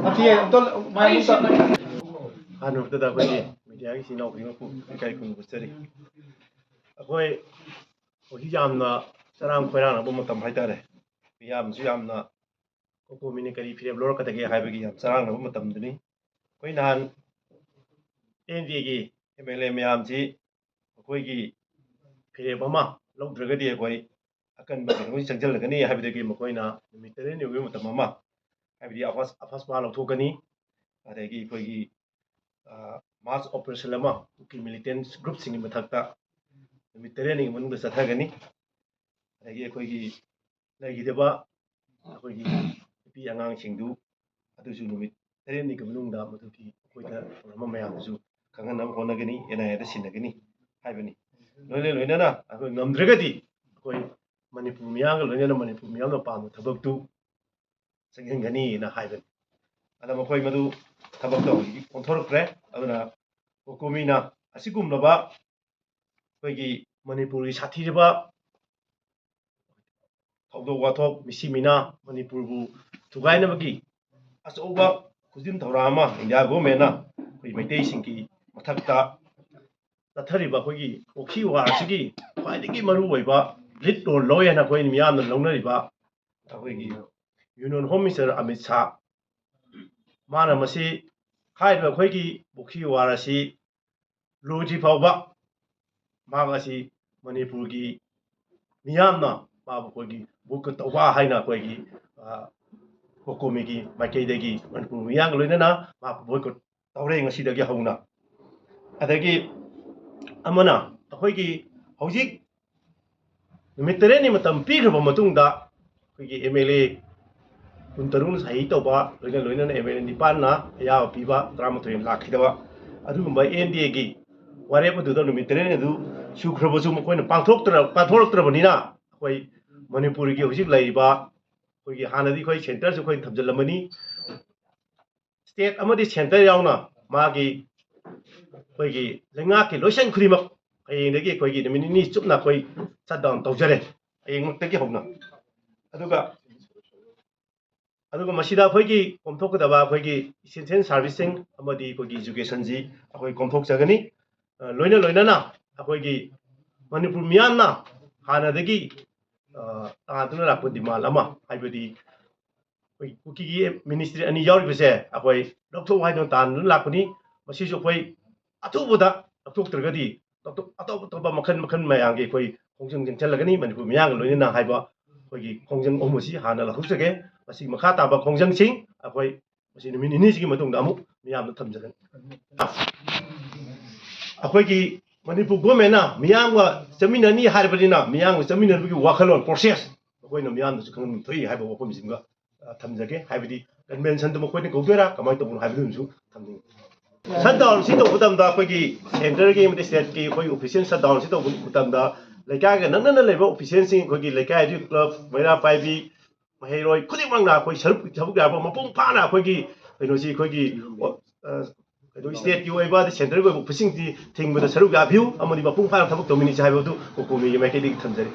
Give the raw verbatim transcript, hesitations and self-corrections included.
ꯅꯠꯇꯤꯌꯦ, ꯑꯝꯇ ꯃꯥꯏ ꯑꯝꯇ꯫ ꯑꯍꯥꯟꯕꯗ ꯑꯩꯈꯣꯏꯒꯤ ꯃꯤꯗꯤꯌꯥꯒꯤ ꯏꯆꯤꯟ ꯏꯅꯥꯎ ꯈꯨꯗꯤꯡꯃꯛꯄꯨ ꯏꯀꯥꯏ ꯈꯨꯝꯅꯕ ꯎꯠꯆꯔꯤ꯫ ꯑꯩꯈꯣꯏ ꯍꯧꯖꯤꯛ ꯌꯥꯝꯅ ꯆꯔꯥꯡ ꯈꯣꯏꯔꯥꯡꯅꯕ ꯃꯇꯝ ꯍꯥꯏꯇꯥꯔꯦ꯫ ꯃꯤꯌꯥꯝꯁꯨ ꯌꯥꯝꯅ ꯀꯣꯀꯣꯃꯤꯅ ꯀꯔꯤ ꯐꯤꯔꯦꯞ ꯂꯧꯔꯛꯀꯗꯒꯦ ꯍꯥꯏꯕꯒꯤ ꯌꯥꯝ ꯆꯔꯥꯡꯅꯕ ꯃꯇꯝꯗꯨꯅꯤ꯫ ꯑꯩꯈꯣꯏ ꯅꯍꯥꯟ ꯑꯦꯟ ꯗꯤ ꯑꯦꯒꯤ ꯑꯦꯝ ꯑꯦꯜ ꯑꯦ ꯃꯌꯥꯝꯁꯤ ꯑꯩꯈꯣꯏꯒꯤ ꯐꯤꯔꯦꯞ ꯑꯃ ꯂꯧꯗ꯭ꯔꯒꯗꯤ ꯑꯩꯈꯣꯏ ꯑꯀꯟꯕ ꯀꯩꯅꯣꯁꯤ ꯆꯪꯁꯤꯜꯂꯒꯅꯤ ꯍꯥꯏꯕꯗꯒꯤ ꯃꯈꯣꯏꯅ ꯅꯨꯃꯤꯠ ꯇꯔꯦꯠꯅꯤ ꯑꯣꯏꯕ ꯃꯇꯝ ꯑꯃ, ꯍꯥꯏꯕꯗꯤ ꯑꯐꯁ-, ꯑꯐꯁꯄꯥ ꯂꯧꯊꯣꯛꯀꯅꯤ, ꯑꯗꯒꯤ ꯑꯩꯈꯣꯏꯒꯤ, ꯑ, ꯃꯥꯁ ꯑꯣꯄꯔꯦꯁꯟ ꯑꯃ ꯀꯨꯀꯤ ꯃꯤꯂꯤꯇꯦꯟ ꯒ꯭ꯔꯨꯞꯁꯤꯡꯒꯤ ꯃꯊꯛꯇ ꯅꯨꯃꯤꯠ ꯇꯔꯦꯠꯅꯤꯒꯤ ꯃꯅꯨꯡꯗ ꯆꯠꯊꯒꯅꯤ꯫ ꯑꯗꯒꯤ ꯑꯩꯈꯣꯏꯒꯤ ꯂꯩꯈꯤꯗꯕ ꯑꯩꯈꯣꯏꯒꯤ ꯅꯨꯄꯤ ꯑꯉꯥꯡꯁꯤꯡꯗꯨ ꯑꯗꯨꯁꯨ ꯅꯨꯃꯤꯠ ꯇꯔꯦꯠꯅꯤꯒꯤ ꯃꯅꯨꯡꯗ ꯃꯗꯨꯒꯤ ꯑꯩꯈꯣꯏꯗ ꯇꯧꯔꯝꯕ ꯃꯌꯥꯝꯗꯨꯁꯨ ꯈꯪꯍꯟꯅꯕ ꯍꯣꯠꯅꯒꯅꯤ, ꯑꯦꯟ ꯑꯥꯏ ꯑꯦꯗ ꯁꯤꯟꯅꯒꯅꯤ ꯍꯥꯏꯕꯅꯤ꯫ ꯂꯣꯏꯅ ꯂꯣꯏꯅꯅ ꯑꯩꯈꯣꯏ ꯉꯝꯗ꯭ꯔꯒꯗꯤ ꯑꯩꯈꯣꯏ ꯃꯅꯤꯄꯨꯔ ꯃꯤꯌꯥꯝꯒ ꯂꯣꯏꯅꯅ ꯃꯅꯤꯄꯨꯔ ꯃꯤꯌꯥꯝꯅ ꯄꯥꯝꯕ ꯊꯕꯛꯇꯨ ꯆꯪꯁꯤꯟꯒꯅꯤꯅ ꯍꯥꯏꯕꯅꯤ꯫ ꯑꯗ ꯃꯈꯣꯏ ꯃꯗꯨ ꯊꯕꯛꯇ ꯍꯧꯖꯤꯛ ꯑꯣꯟꯊꯣꯔꯛꯇ꯭ꯔꯦ꯫ ꯑꯗꯨꯅ ꯀꯣꯀꯣꯃꯤꯅ ꯑꯁꯤꯒꯨꯝꯂꯕ ꯑꯩꯈꯣꯏꯒꯤ ꯃꯅꯤꯄꯨꯔꯒꯤ ꯁꯥꯊꯤꯔꯕ ꯊꯧꯗꯣꯛ ꯋꯥꯊꯣꯛ, ꯃꯤꯁꯤ ꯃꯤꯅꯥ, ꯃꯅꯤꯄꯨꯔꯕꯨ ꯊꯨꯒꯥꯏꯅꯕꯒꯤ ꯑꯆꯧꯕ ꯈꯨꯖꯤꯟ ꯊꯧꯔꯥꯡ ꯑꯃ ꯏꯟꯗꯤꯌꯥ ꯒꯣꯚꯔꯟꯃꯦꯟꯅ ꯑꯩꯈꯣꯏ ꯃꯩꯇꯩꯁꯤꯡꯒꯤ ꯃꯊꯛꯇ ꯆꯠꯊꯔꯤꯕ ꯑꯩꯈꯣꯏꯒꯤ ꯄꯣꯛꯁꯤ ꯋꯥꯔ ꯑꯁꯤꯒꯤ ꯈ꯭ꯋꯥꯏꯗꯒꯤ ꯃꯔꯨꯑꯣꯏꯕ ꯂꯤꯗ ꯔꯣꯜ ꯂꯧꯋꯦ ꯍꯥꯏꯅ ꯑꯩꯈꯣꯏ ꯃꯤꯌꯥꯝꯅ ꯂꯧꯅꯔꯤꯕ ꯑꯩꯈꯣꯏꯒꯤ union home minister Amit Shah, ꯃꯥꯅ ꯃꯁꯤ ꯍꯥꯏꯔꯤꯕ ꯑꯩꯈꯣꯏꯒꯤ ꯄꯣꯛꯁꯤ ꯋꯥꯔ ꯑꯁꯤ ꯂꯣꯏꯗ꯭ꯔꯤ ꯐꯥꯎꯕ ꯃꯍꯥꯛ ꯑꯁꯤ ꯃꯅꯤꯄꯨꯔꯒꯤ ꯃꯤꯌꯥꯝꯅ ꯃꯥꯕꯨ ꯑꯩꯈꯣꯏꯒꯤ ꯕꯣꯏꯀꯣꯠ ꯇꯧꯕ ꯍꯥꯏꯅ ꯑꯩꯈꯣꯏꯒꯤ, ꯑ, ꯀꯣꯀꯣꯃꯤꯒꯤ ꯃꯥꯏꯀꯩꯗꯒꯤ ꯃꯅꯤꯄꯨꯔ ꯃꯤꯌꯥꯝꯒ ꯂꯣꯏꯅꯅ ꯃꯥꯕꯨ ꯕꯣꯏꯀꯣꯠ ꯇꯧꯔꯦ ꯉꯁꯤꯗꯒꯤ ꯍꯧꯅ꯫ ꯑꯗꯒꯤ ꯑꯃꯅ ꯑꯩꯈꯣꯏꯒꯤ ꯍꯧꯖꯤꯛ ꯅꯨꯃꯤꯠ ꯇꯔꯦꯠꯅꯤ ꯃꯇꯝ ꯄꯤꯈ꯭ꯔꯕ ꯃꯇꯨꯡꯗ ꯑꯩꯈꯣꯏꯒꯤ ꯑꯦꯝ ꯑꯦꯜ ꯑꯦ ꯀꯨꯟꯇꯔꯨꯛꯅ ꯁꯍꯤ ꯇꯧꯕ, ꯂꯣꯏꯅ ꯂꯣꯏꯅꯅ ꯑꯦꯝ ꯑꯦꯜ ꯑꯦ ꯅꯤꯄꯥꯟꯅ ꯑꯌꯥꯕ ꯄꯤꯕ, ꯇꯔꯥꯃꯥꯊꯣꯏꯅ ꯂꯥꯛꯈꯤꯗꯕ, ꯑꯗꯨꯒꯨꯝꯕ ꯑꯦꯟ ꯗꯤ ꯑꯦꯒꯤ ꯋꯥꯔꯦꯞ ꯑꯗꯨꯗ ꯅꯨꯃꯤꯠ ꯇꯔꯦꯠꯅꯤ ꯑꯗꯨ ꯁꯨꯈ꯭ꯔꯕꯁꯨ ꯃꯈꯣꯏꯅ ꯄꯥꯡꯊꯣꯛꯇ꯭ꯔ-, ꯄꯥꯡꯊꯣꯔꯛꯇ꯭ꯔꯕꯅꯤꯅ ꯑꯩꯈꯣꯏ ꯃꯅꯤꯄꯨꯔꯒꯤ ꯍꯧꯖꯤꯛ ꯂꯩꯔꯤꯕ ꯑꯩꯈꯣꯏꯒꯤ ꯍꯥꯟꯅꯗꯤ ꯑꯩꯈꯣꯏ ꯁꯦꯟꯇꯔꯁꯨ ꯑꯩꯈꯣꯏ ꯊꯝꯖꯤꯜꯂꯝꯃꯅꯤ, ꯁ꯭ꯇꯦꯠ ꯑꯃꯗꯤ ꯁꯦꯟꯇꯔ ꯌꯥꯎꯅ ꯃꯥꯒꯤ ꯑꯩꯈꯣꯏꯒꯤ ꯂꯩꯉꯥꯛꯀꯤ ꯂꯣꯏꯁꯪ ꯈꯨꯗꯤꯡꯃꯛ ꯍꯌꯦꯡꯗꯒꯤ ꯑꯩꯈꯣꯏꯒꯤ ꯅꯨꯃꯤꯠ ꯅꯤꯅꯤ ꯆꯨꯞꯅ ꯑꯩꯈꯣꯏ ꯁꯠ ꯗꯥꯎꯟ ꯇꯧꯖꯔꯦ꯫ ꯍꯌꯦꯡꯃꯛꯇꯒꯤ ꯍꯧꯅ꯫ ꯑꯗꯨꯒ ꯑꯗꯨꯒ ꯃꯁꯤꯗ ꯑꯩꯈꯣꯏꯒꯤ ꯀꯣꯝꯊꯣꯛꯀꯗꯕ ꯑꯩꯈꯣꯏꯒꯤ essential service ꯁꯤꯡ ꯑꯃꯗꯤ ꯑꯩꯈꯣꯏꯒꯤ education ꯁꯤ ꯑꯩꯈꯣꯏ ꯀꯣꯝꯊꯣꯛꯆꯒꯅꯤ꯫ ꯑ, ꯂꯣꯏꯅ ꯂꯣꯏꯅꯅ ꯑꯩꯈꯣꯏꯒꯤ ꯃꯅꯤꯄꯨꯔ ꯃꯤꯌꯥꯝꯅ ꯍꯥꯟꯅꯗꯒꯤ, ꯑ, ꯇꯥꯗꯨꯅ ꯂꯥꯛꯄ demand ꯑꯃ, ꯍꯥꯏꯕꯗꯤ ꯑꯩꯈꯣꯏ ꯀꯨꯀꯤꯒꯤ ministry ꯑꯅꯤ ꯌꯥꯎꯔꯤꯕꯁꯦ ꯑꯩꯈꯣꯏ ꯂꯧꯊꯣꯛꯎ ꯍꯥꯏꯗꯨꯅ ꯇꯥꯟꯗꯨꯅ ꯂꯥꯛꯄꯅꯤ꯫ ꯃꯁꯤꯁꯨ ꯑꯩꯈꯣꯏ ꯑꯊꯨꯕꯗ ꯂꯧꯊꯣꯛꯇ꯭ꯔꯒꯗꯤ ꯑꯇꯣꯞ ꯑꯇꯣꯞ ꯑꯇꯣꯞꯄ ꯃꯈꯜ ꯃꯈꯜ ꯃꯌꯥꯝꯒꯤ ꯑꯩꯈꯣꯏ ꯈꯣꯡꯖꯪ ꯆꯪꯁꯤꯜꯂꯒꯅꯤ꯫ ꯃꯅꯤꯄꯨꯔ ꯃꯤꯌꯥꯝꯒ ꯂꯣꯏꯅꯅ ꯍꯥꯏꯕ ꯑꯩꯈꯣꯏꯒꯤ ꯈꯣꯡꯖꯪ ꯑꯍꯨꯝ ꯑꯁꯤ ꯍꯥꯟꯅ ꯂꯧꯊꯣꯛꯆꯒꯦ꯫ ꯃꯁꯤ ꯃꯈꯥ ꯇꯥꯕ ꯈꯣꯡꯖꯪꯁꯤꯡ ꯑꯩꯈꯣꯏ ꯃꯁꯤ ꯅꯨꯃꯤꯠ ꯅꯤꯅꯤꯁꯤꯒꯤ ꯃꯇꯨꯡꯗ ꯑꯃꯨꯛ ꯃꯤꯌꯥꯝꯗ ꯊꯝꯖꯒꯅꯤ꯫ ꯑꯩꯈꯣꯏꯒꯤ ꯃꯅꯤꯄꯨꯔ government ꯅ ꯃꯤꯌꯥꯝꯒ ꯆꯠꯃꯤꯟꯅꯅꯤ ꯍꯥꯏꯔꯕꯅꯤꯅ ꯃꯤꯌꯥꯝꯒ ꯆꯠꯃꯤꯟꯅꯕꯒꯤ ꯋꯥꯈꯜꯂꯣꯟ process ꯑꯩꯈꯣꯏꯅ ꯃꯤꯌꯥꯝꯗꯁꯨ ꯈꯪꯍꯟꯕ ꯊꯣꯛꯏ ꯍꯥꯏꯕ ꯋꯥꯐꯝꯁꯤꯃꯒ, ꯑ, ꯊꯝꯖꯒꯦ꯫ ꯍꯥꯏꯕꯗꯤ convention ꯗꯨ ꯃꯈꯣꯏꯅ ꯀꯧꯗꯣꯏꯔꯥ ꯀꯃꯥꯏꯅ ꯇꯧꯕꯅꯣ ꯍꯥꯏꯕꯗꯨꯃꯁꯨ ꯊꯝꯖꯒꯦ꯫ Shutdown ꯁꯤ ꯇꯧꯕ ꯃꯇꯝꯗ ꯑꯩꯈꯣꯏꯒꯤ centre ꯒꯤ ꯑꯃꯗꯤ state ꯀꯤ ꯑꯩꯈꯣꯏ official shutdown ꯁꯤ ꯇꯧꯕ ꯃꯇꯝꯗ ꯂꯩꯀꯥꯏꯒ ꯅꯛꯅꯅ ꯂꯩꯕ official ꯁꯤꯡ, ꯑꯩꯈꯣꯏꯒꯤ ꯂꯩꯀꯥꯏ ꯑꯗꯨꯒꯤ club, ꯃꯩꯔꯥ ꯄꯥꯏꯕꯤ, ꯃꯍꯩꯔꯣꯏ ꯈꯨꯗꯤꯡꯃꯛꯅ ꯑꯩꯈꯣꯏ ꯁꯔꯨꯛ, ꯁꯔꯨꯛ ꯌꯥꯕ ꯃꯄꯨꯡ ꯐꯥꯅ ꯑꯩꯈꯣꯏꯒꯤ ꯀꯩꯅꯣꯁꯤ ꯑꯩꯈꯣꯏꯒꯤ, ꯑ, ꯀꯩꯅꯣ state ꯀꯤ ꯑꯣꯏꯕ ꯑꯗꯩ centre ꯒꯤ ꯑꯣꯏꯕ office ꯁꯤꯡꯁꯤ ꯊꯤꯡꯕꯗ ꯁꯔꯨꯛ ꯌꯥꯕꯤꯌꯨ ꯑꯃꯗꯤ ꯃꯄꯨꯡ ꯐꯥꯅ ꯊꯕꯛ ꯇꯧꯃꯤꯟꯅꯁꯤ ꯍꯥꯏꯕꯗꯨ ꯀꯣꯀꯣꯃꯤꯒꯤ ꯃꯥꯏꯀꯩꯗꯒꯤ ꯊꯝꯖꯔꯤ꯫